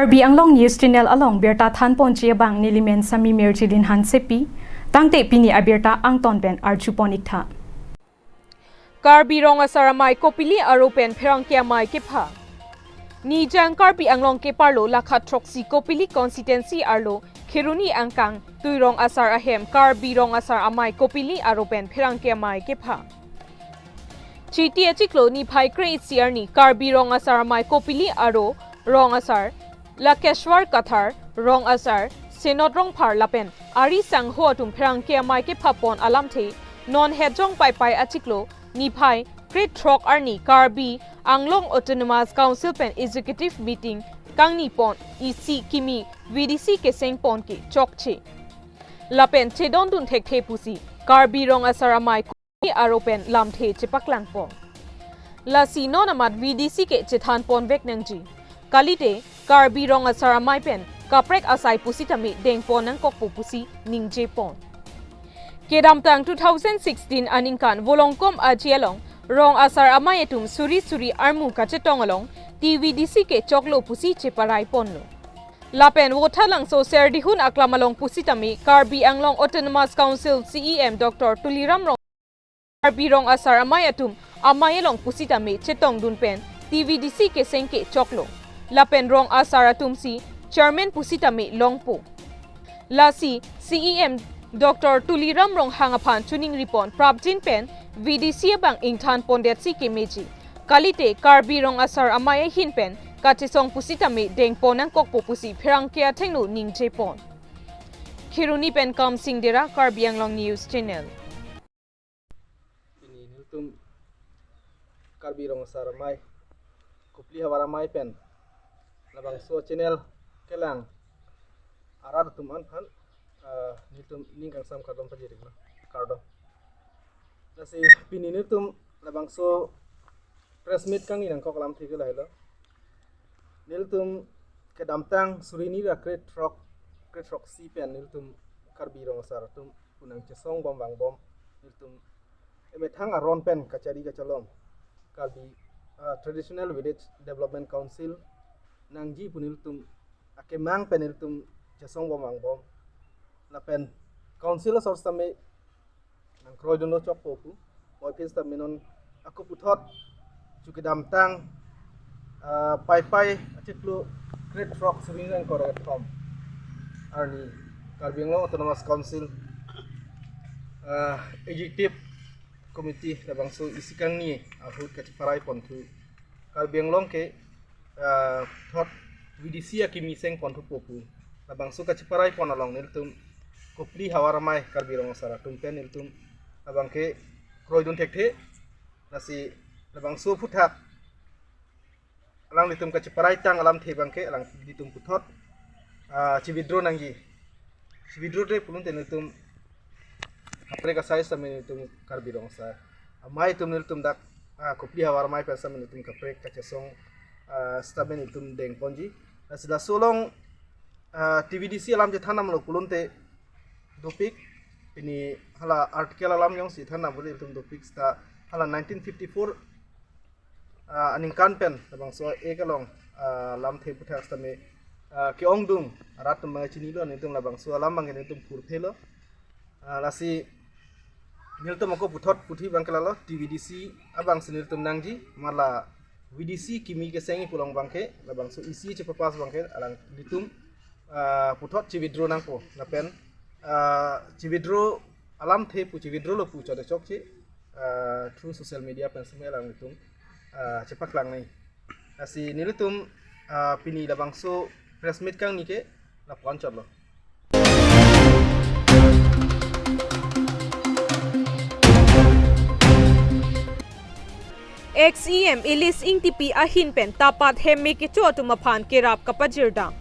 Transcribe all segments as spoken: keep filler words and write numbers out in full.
Karbi Anglong News Channel along birta thanponji abang nelimen Sami Mirjilin Hansepi, tangte pini abirta angton pen arjupon iktha. Karbi Rong Asar Amei kopili aro pen pherangke amei kepha. Nijang Karbi Anglong keparlo lakha throksi kopili constituency arlo Kheroni angkang Tuirong Asar ahem Karbi Rong Asar Amei kopili aro pen pherangke amei kepha. Chiti achiklo niphai kre-isi arni Karbi Rong Asar Amei kopili aro Rong Asar Lakeshwar Kathar, Rong Asar Senot Rongphar lapen ari sangho atum pherangke amei kephapon alamthe non Hejong Paipai achiklo niphai kre-throk arni Karbi Anglong Autonomous Council pen Executive Meeting kangnipon isi kimi V D C kesengpon ke chokche. Lapen chedondun thekthe pusi Karbi Rong Asar Amei kopili aro pen lamthe chepaklangpon. Lasi non amat V D C ke chethanponvek nangji. Kalite Karbi Rong Asar Amei pen kaprek asai pusitame dengpon nangkokpo pusi ningjepon. Kedamtang two thousand sixteen aningkan Volongkom Aji along Rong Asar Amei atum suri suri armu kachetong along T V D C ke choklo pusi cheparaiponlo. Lapen Vothatlangso Serdihun aklam along pusitame Karbi Anglong Autonomous Council C E M Doctor Tuliram Rong Karbi Rong Asar Amei atum amei along pusitame chetongdun pen T V D C keseng ke choklo. Lapen Rong Asar atumsi chairman pusitame longpo. Lasi C E M Doctor Tuliram Ronghang aphan chuningripon prapjin pen V D C abang ingthanpondetsi kemeji. Kalite Karbi Rong Asar Amei ahin pen kachesong pusitame dengpon nangkokpo pusi pherangke athengno ningjepon. Kheroni pen Kamsing Dera, Karbi Anglong News Channel. Pini nelitum Karbi Rong Asar Amei kopili havar amei pen labangso channel kelang arat atum aphan, ah, nelitum ning kangsam kardom pajirlo, kardom. Lasi pini nelitum labangso press meet kangni nangkok alamthe ke lahelo. Nelitum kedamtang suri hini ra kre-throk, kre-throksi pen nelitum Karbi Rong Asar atum pu nangchesongbom vangbom, nelitum emethang aron pen kachari kachelong Karbi, ah, Traditional Village Development Council nangji pu nelitum akemang pen nelitum chesongbom vangbom. Lapen council asor sitame nangkroidunlo chokpo pu. Puvoiphit sitame non ako puthot chu kedamtang, ah, Paipai achiklo kre-throk suri hini ra ingkoi ra kethom arni Karbi Anglong Autonomous Council, ah, Executive Committee labangso isi kangni ahut kacheparaiponthu. Karbi Anglong ke, ah, thot V D C akimi sengponthupo pu labangso kacheparaipon along nelitum kopili havar amei Karbi Rong Asar atum pen nelitum labang ke kroidun thekthe. Lasi labangso aphuthak alanglitum kacheparaitang alamthe abang ke alanglitum puthot, ah, chi-withdraw nangji. Chi-withdraw te pulote nelitum kaprek asai sitame nelitum Karbi Rong Asar Amei atum nelitum dak, ah, kopili havar amei pen sitame nelitum kaprek kachesong, ah, sitame nelitum dengponji. Lasi laso along, ah, T V D C alam chethan damlo pulote dopik, pini hala article alam jongsi than dam pulote nelitum dopik seta hala nineteen fifty-four, ah, aningkan pen labangso act along, ah, lamthe aphuthak sitame, ah, ke-ongdung arat atum abang chinilo, nelitum labangso alam abang nelitum phurphelo. Ah, lasi nelitum ako puthot puthi abang ke lalo, T V D C abangsi nelitum nangji, mala V D C kimi kesengji pu along abang ke labangso isi chepapass abang ke alanglitum, ah, puthot chi-withdraw nangpo lapen, ah, chi-withdraw alamthe pu chi-withdrawlo pu chode chokche, ah, through social media pen sitame alanglitum, ah, chepaklang nangji. Lasi nelitum, ah, pini labangso press meet kangni ke lapu-an chotlo. Ex E M Elis Ingtipi ahin pen tapat hem me kecho atum aphan kerap kapajirdam.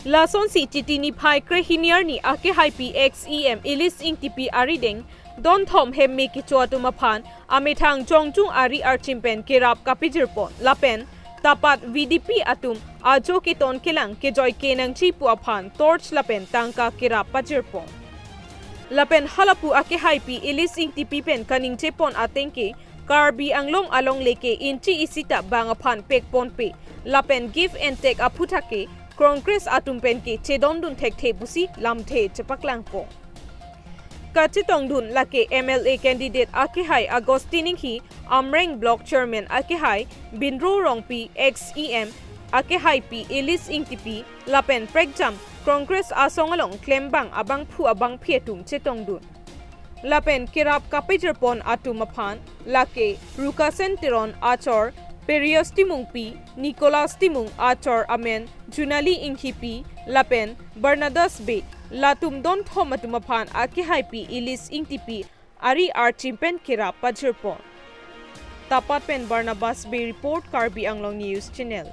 Lasonsi Chiti niphai krehini arni akehaipi ex E M Elis Ingtipi arideng donthom hem me kecho atum aphan amethang jongjung ari archim pen kerap kapajirpon lapen tapat V D P atum ajo keton kelang kejoi kenangji pu aphan torch lapen tangka kerap pajirpon. Lapen halapu akehaipi Elis Ingtipi pen kaningjepon ateng ke Karbi Anglong alongle ke inchi isi ta bang aphan pekponpe, lapen give and take aphuthak ke Congress atum pen ke chedondun thekthe pusi lamthe chepaklangpo. Kachetongdun lake M L A candidate akehai Augustine Enghee, Amreng Block Chairman akehai Binro Rongpi, ex E M akehaipi Elis Ingtipi, lapen prekjam Congress asong along klembang abangphu abangphi atum chetongdun. Lapen kerap kapejirpon atum aphan lake Rukasen Teron achor, Perius Timungpi, Nicholas Timung achor amen Junali Inghipi, lapen Barnadas Bey, latum donthom atum aphan akehaipi Elis Ingtipi ari archim pen kerap pajirpon. Tapat pen Barnabas Bey report, Karbi Anglong News Channel.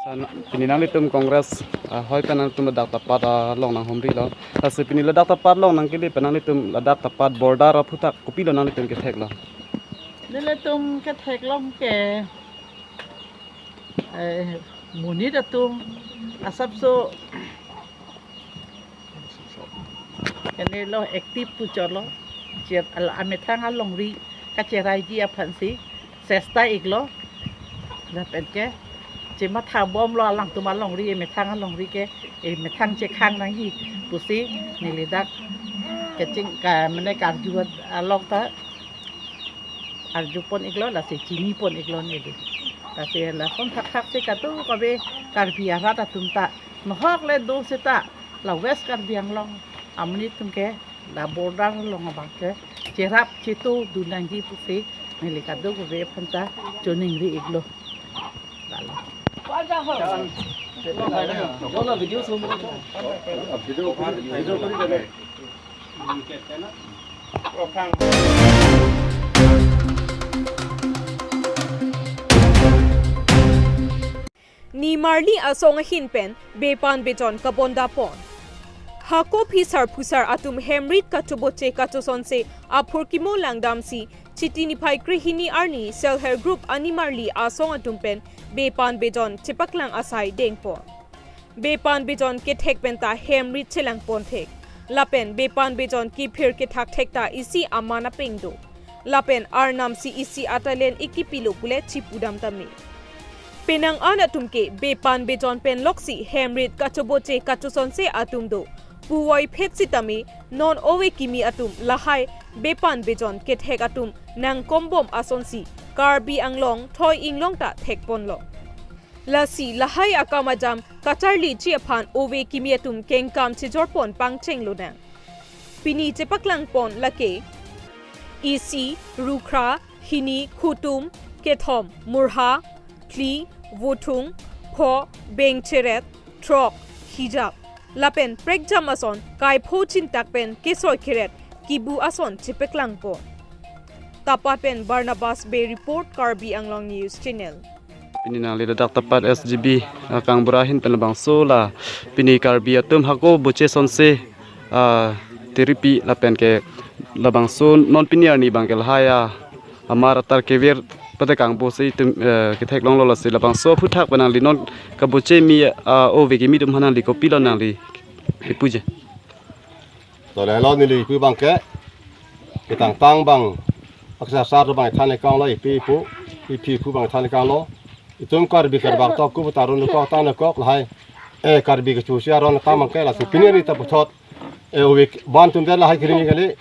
San-, pini nanglitum Congress, ah, hoi pen nangtum ladak tapat, ah, long nanghumrilo. Lasi pini ladak tapat long nangkele pen nanglitum ladak tapat border aphuthak kopilo nanglitum ketheklo? Nelitum ketheklong ke, eh, monit atum asapso kenelo active puchotlo, cher-, al-, amethang alongri kacheraiji aphansi chesta iklo. Lapen ke chemathabomlo alangtum alongri, emethang alongri ke, emethang chekhang nangji pusi neli dak keching ka, mane karju along ta arjupon iklo, lasi chinipon iklo neli. Lasi lason thakthak si kadokave Karbi arat atum ta, nohok le do seta la West Karbi Anglong amonit atum ke la border along abang ke cherap chetodun nangji pusi neli kadokave aphan ta choningri iklo. Lalo. Nimarli asong ahin pen bepan bejon kabondapon. Hako phisar phusar atum hemrit kachoboche kachosonse aphurkimo langdamsi Chiti niphai krehini arni Self Help Group animarli asong atum pen bepan bejon chepaklang asai dengpon. Bepan bejon kethek penta hemrit chelangpon thek. Lapen bepan bejon kiphir kethak thek ta isi aman apeng do. Lapen Arnam si isi atalen ikipilo pule chipudam tame. Penang an atum ke bepan bejon pen loksi hemrit kachoboche kachosonse atum do puvoiphit sitame non ove kimi atum lahai bepan bejon kethek atum nangkombom asonsi Karbi Anglong thoi inglong ta thekponlo. Lasi lahai akam ajam kacharlichi aphan ove kimi atum kengkam chejorpon pangchenglonang. Pini chepaklangpon lake isi, rukhra, hini, khutum, kethom, murha, thli, vothung, pho, bengcheret, throk, hijap. Lapen prekjam ason kaipho chintak pen kesoi keret kibu ason chepaklangpon. Tapat pen Barnabas Bey report, Karbi Anglong News Channel. Pini nangli ladak tapat S G B, ah, kangbura ahin pen labangso la pini Karbi atum hako boche sonse, ah, tiripi lapen ke labangso non pini arni abang ke lahai, ah, amar atar kever pate kangbo si itum, eh, ketheklonglo lasi labangso aphuthak pen nangli non kaboche kimi, ah, ove kimi atum aphan nangli kopilo nangli kipuje. To lelo neli pu abang ke, ketangtang abang, aksa sar abang than kanglo, ipi ipu, ipi ipu abang than kanglo. Itum Karbi karbak to ku betaron ko tang ko lahai. Eh, Karbi kechusi aron tang abang ke lasi pini arni ta puthot. Eh, ove ban atum ta lahai kirim kali.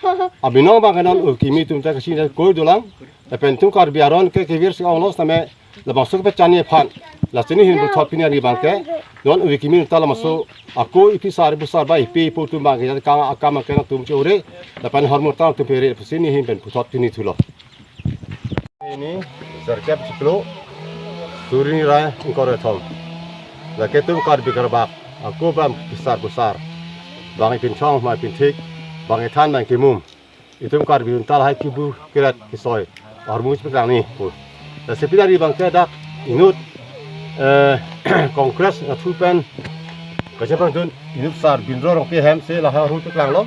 Abinong abang ke non ove kimi atum ta kachini koi dolang. Lapen itum Karbi aron ke kever si onglo sitame labangso kepachani aphan. Lasi neli ahin puthot pini arni abang ke non ove kimi atum ta labangso ako ipi sar ipu sar ba ipi ipu atum abang ke kang akam abang ke nangtum chore. Lapen hormu tang atum pere pusi neli ahin pen puthot chinithulo. Pini serkep chiklo, suri ni ra ingkoi ra kethom. Lake itum Karbi karbak ako bang phisar phusar, bang ipinchong ma ipinthik, bang ithan bang kimum. Itum Karbi atum ta lahai kibu keret kisoi ahormu chepaklangji pu. Lasi pini arni abang ke dak inut, eh, Congress athu pen kachepangdun inut sar Binro Rongpi ahem si lahai ahormu chepaklanglo.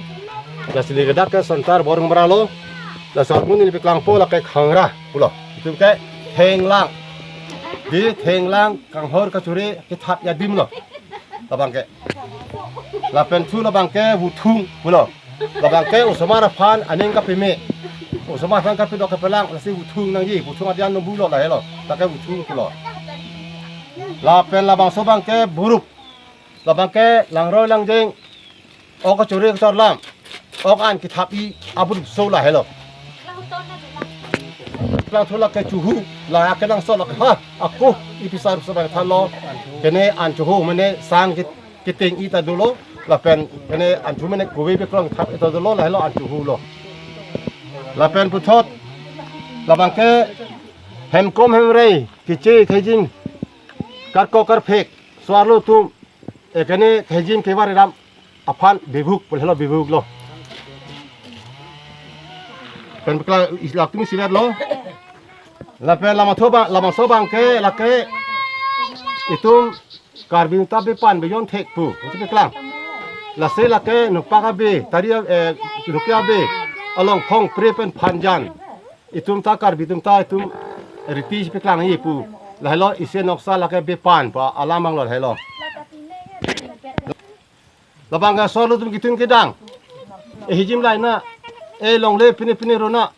Lasi neli ke dak ke Santar Borong Mara lo. Lasi ahormu neli paklangpo lake khangra pulo. Itum ke thenglang. Di thenglang kanghor kachore kethap adim lo. Labang ke. Lapen thu labang ke vothung pulo. Labang ke osomar aphan aning kapeme. Osomar aphan kapi dok kapelang, lasi uthung nangji, uthung adian nungbu lo lahelo, lake uthung pulo. Lapen labangso abangke burup, labangke langroi langjeng, ok kachori kachorlam, ok an kethap-i aburup so lahelo. Lang thu lake chuhu, la akenangsot lake ha, ako ipisar sabang thanlo, kene an chuhu mane sang kit-, kiting-i ta dolo, lapen kene an chu mane kove bekrong thap-i ta dolo, lahelo an chuhu lo. Lapen puthot, labangke hemkom hemrei, keche kejin, karkok karphek, so-arlo atum, e kene kejin kevar iram aphan bebuk, lahelo bebuk lo. Pen pekla is-, latum isivet lo. Lapen labangso abang, labangso abangke lake itum Karbi ta bepan bejon thek pu, isi peklang. Lasi lake nokpak abe, tari, eh, nokya abe, along phong pre pen phanjan. Itum ta Karbi atum ta itum riti isi peklangji pu. Lahelo isi noksa lake bepan pa alam abang lo lahelo. Labang ke so-arlo atum ketun kedang. E hijim laina. E longle pine pine rona.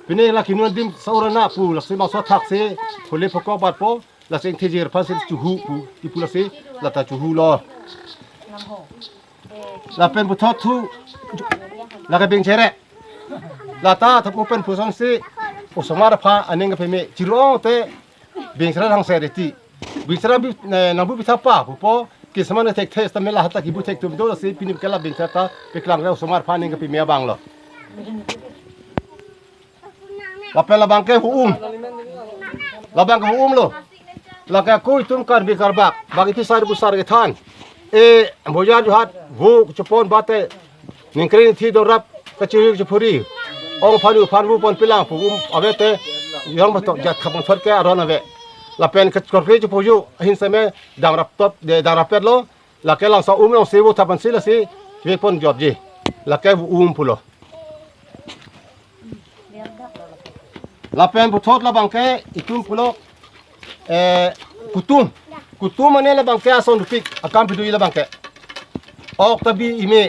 Pine la kinun adim sa-o rona pu. Lasi bangso thaksi hole phokok batpo. Lasi ingthejir aphan si chuhu pu. Ipu lasi lata chuhu lo. Lapen puthot thu. Lake beng chere. Lata thap open pusong si. Osomar aphan aning kapeme. Chirong te. Beng chere thang se reti. Beng chere bi, eh, nangbu bithapa pupo. Kisaman thekthe stamela hata kibu thek atum do lasi pini kela beng chere ta peklangre osomar aphan aning kapeme abang lo. Lapen labangke hu-um. Labangke hu-um lo. Lake ako itum Karbi karbak. Bang ipisar busar kethan. E, bojar juhat, vo chepon bate. Ningkring thi dorap, kachiwi kachiphuri. Ong phan u phan vo pon pelang pu-um ave te. Yang batok jat khapang thot ke aron ave. Lapen kachorkri chipuju, ahin seme, dang rap tot, de, dang rap pet lo. Lake langso um long sevo thapan si lasi, vekpon jotji. Lake hu-um pulo. Lapen puthot labangke itum pulo, eh, kutum. Kutum mane labangke ason dupik, akam pidu labangke. Ok ta bi ime.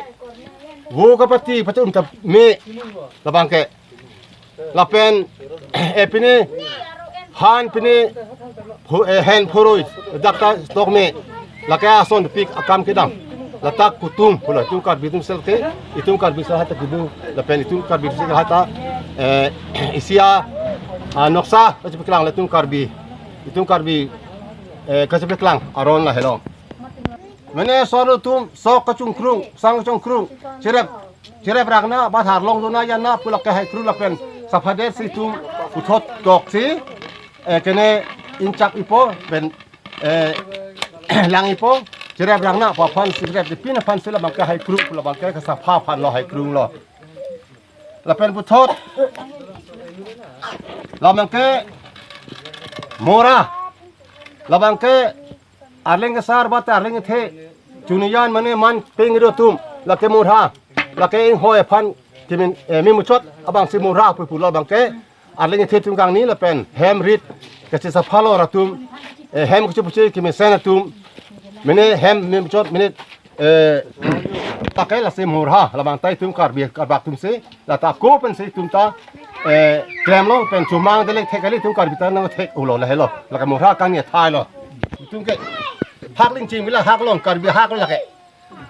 Vo kapati, pati um ta me labangke. Lapen, eh, pine, han pine, pho-, eh, hen phoroi, dak ta stok me, lake ason dupik akam kedam, lata kutum, pulo itum Karbi atum sel ke, itum Karbi sel hata kibu, lapen itum Karbi sel hata, eh, isi a, ah, noksa, kachi peklang la itum Karbi, itum Karbi, eh, kachi peklang, aron lahelo. Mane so-arlo atum, sok kachungkrung, sang kachungkrung, cherep, cherep rangna, ba tharlong dona yana, pu lake haikrung lapen, saphadet si itum, puthot kok si, eh, kene inchak ipo, pen, eh, lang ipo, cherep rangna, pu aphan si cherep, pin aphan si labangke haikrung, pu labangke kesapha aphan lo haikrung lo. Lapen puthot, labangke mora, labangke arleng kesar bate arleng kethe. Chunijan mane man pengri atum. Lake mora. Lake inghoi aphan kimin, eh, memuchot abang si mora pu pulo abangke. Arleng kethe atum kangni lapen hem rit. Kachi sapha lo atum. Eh, hem kachi puchi kimesen atum. Mene hem memuchot mene, eh, pakai lasi mora. Labang ta itum Karbi karbak atum si. Lata ko pen si itum ta, eh, klemlo pen chomang delek thek kali itum Karbi ta nangthek ulo lahelo. Lake mora kangni athai lo. Itum ke hak lingchim la hak long Karbi hak lo lake.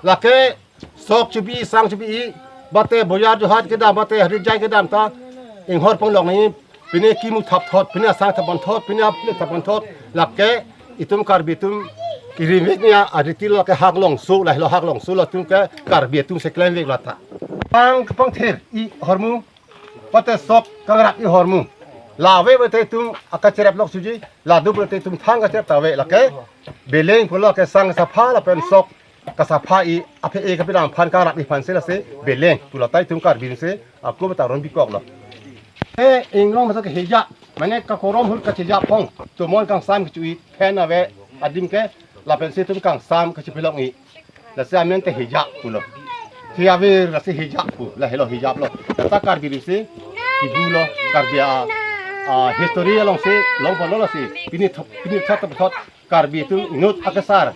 Lake sok chibi sang chibi bate bojar juhat kedam bate rijai kedam ta inghor panglong ni pine kimu thap thot pine asang thap pon thot pine aplek thap pon thot lake itum Karbi atum kirimik nia ariti lake hak long so lahelo hak long so latum ke Karbi atum si klemvek lata. Pang pangthir i hormu. Pate sok kangrap i hormu. La ave pate itum akacherep lok suji. La du pate itum thang kacherep ta ave lake. Beleng pulo ke sang sapha lapen sok kasapha i aphe e kapi dam aphan kangrap i aphan si lasi beleng pulo ta itum Karbi si ako bata ron bikok lo. E inglong masa ke heja. Mane kakorom hul kachejapon. Tumon kangsam kachui phen ave adim ke lapen si itum kangsam kachipilong i. Lasi amen te hijab pulo. Ti aver lasi hijab pu, lahelo hijab lo. Lata Karbi ri si, kibu lo, Karbi a, a, history along si, long pon lo lasi. Pini thot, pini thot, thot, Karbi atum inut akesar.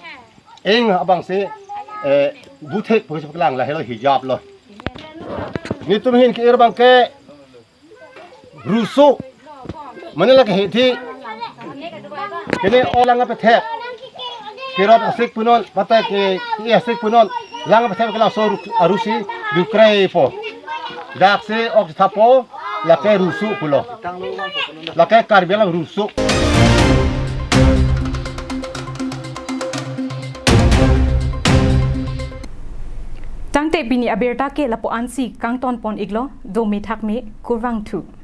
Eng abang si, eh, bu thek pu si peklang, lahelo hijab lo. Netum ahin ke-ir abangke, Rusu. Mane lake hedi. Kene o lang apethek. Kerot asik punon, mate ke, ke asik punon. Lang apethek ke laso ru-, arusi dukrai po. Dak si ok thapo, lake rusu pulo. Lake Karbi Anglong rusu. Tangte pini abirta ke lapu-ansi kangton pon iklo, dome thakme, kurvangthu.